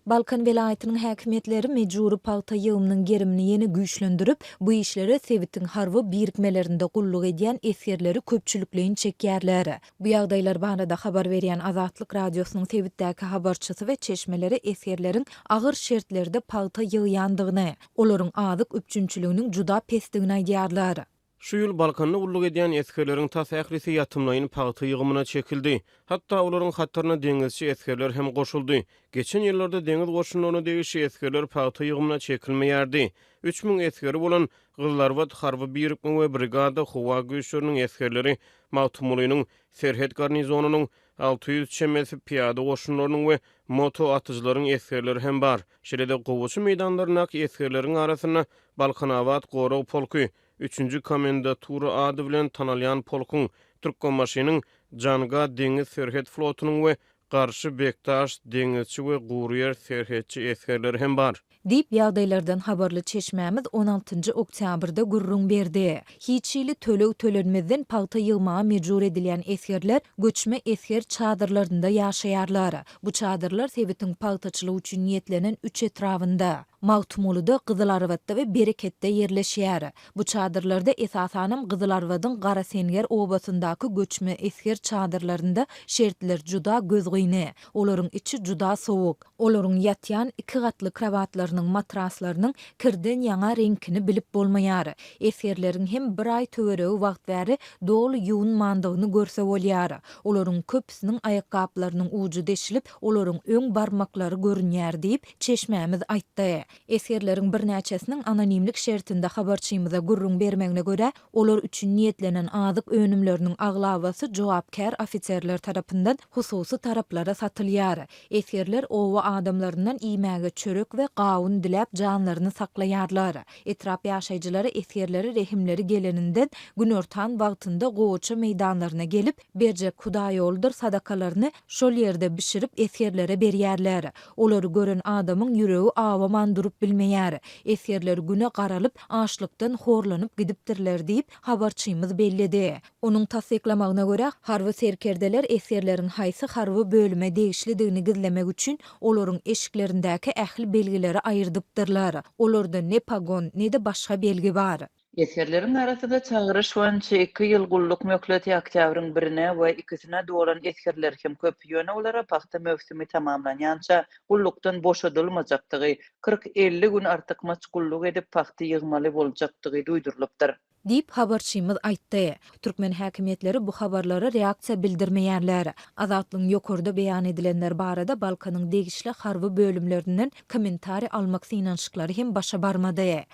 Balkan welaýatynyň häkimiýetleri mejbury pagta ýygymynyň gerimini ýene güýçlendirip, bu işlere sebitiň harby birikmelerinde gulluk edýän esgerleri köpçülikleýin çekýärler. Bu ýagdaýlar barada habar berýän Azatlyk Radiosynyň sebitdäki habarçysy we çeşmeleri esgerleriň agyr şertlerde pagta ýygýandygyny, olaryň azyk üpjünçiliginiň juda pesdigini aýdýarlar. Şu ýyl Balkanda gulluk edýän esgerleriň tas ählisi ýatymlaýyn pagta ýygymyna çekildi. Hatda olaryň hataryna deňizçi esgerler hem goşuldy. Geçen ýyllarda deňiz goşunlaryna degişli esgerler pagta ýygymyna çekilmeýärdi. 3000 esgeri bolan Gyzylarbat harby birikme we brigada howa güýçleriniň esgerleri Magtymgulynyň serhet garnizonynyň 600 çemesi pyýada goşunlarynyň we moto atyjylaryň esgerleri hem bar. Şeýle-de gowaça meýdanlaryndaky esgerleriň arasynda Balkanabat gorag polky, Üçünji komendatura ady bilen tanalýan polkuň, Türkmenbaşynyň Janga deňiz serhet flotunyň we Garşy Bekdaş deňizçi we guryýer serhetçi esgerleri hem bar. Diýip, ýagdaýlardan habarly çeşmämiz on altynjy oktýabrda gürrüň berdi. Hiç hili töleg tölenmezden pagta ýygmaga mejbur edilýän esgerler göçme esger çadyrlarynda ýaşaýarlar. Bu çadyrlar sebitiň pagtaçylyk üçin niýetlenen üç etrabynda, Magtymgulyda, Gyzylarbatda we Bereketde ýerleşýär. Bu çadyrlarda esasanam Gyzylarbadyň Garasenger obasyndaky göçme esger çadyrlarynda şertler juda gözgyny. Olaryň içi juda sowuk. Olaryň ýatýan iki gatly krowatlarynyň matraslarynyň kirden ýaňa reňkini bilip bolmaýar. Esgerleriň hem bir aý töweregi wagt bäri doly ýuwunmandygyny görse bolýar. Olaryň köpüsiniň aýakgaplarynyň ujy deşilip, olaryň öň barmaklary görünýär diýip, çeşmämiz aýtdy. Esgerleriň birnäçesiniň anonimlik şertinde habarçymyza gürrüň bermegine görä, Olar üçin niýetlenen azyk önümleriniň aglabasy jogapkär ofiserler tarapyndan hususy taraplara satylýar. Esgerler oba adamlaryndan iýmäge çörek we gawun diläp janlaryny saklaýarlar. Etrap ýaşaýjylary esgerlere rehimleri geleninden günortan wagtynda gowaça meýdanlaryna gelip, berjek hudaýýoludyr sadakalaryny şol ýerde bişirip esgerlere berýärler. Olary gören adamyň ýüregi awaman durup bilmeýär. Esgerler güne garalyp, açlykdan horlanyp gidipdirler diýip, habarçymyz belledi. Onuň tassyklamagyna görä, harby serkerdeler esgerleriň haýsy harby bölüme degişlidigini gizlemek üçin olaryň eşiklerindäki ähli belgileri aýyrdypdyrlar. Olarda ne pogon, ne-de başga belgi bar. Esgerleriň arasynda çagyryş boýunça iki ýyl gulluk möhleti oktýabryň birine we ikisine dolan esgerler hem köp, ýöne olara pagta möwsümi tamamlanýança gullukdan boşadylmajakdygy, 40-50 gün artykmaç gulluk edip pagta ýygmaly boljakdygy duýdurylypdyr. Diýip, habarçymyz aýtdy. Türkmen häkimiýetleri bu habarlara reaksiýa bildirmeýärler. Azatlygyň ýokarda beýan edilenler barada Balkanyň degişli harby bölümlerinden kommentariý almak synanyşyklary hem başa barmady.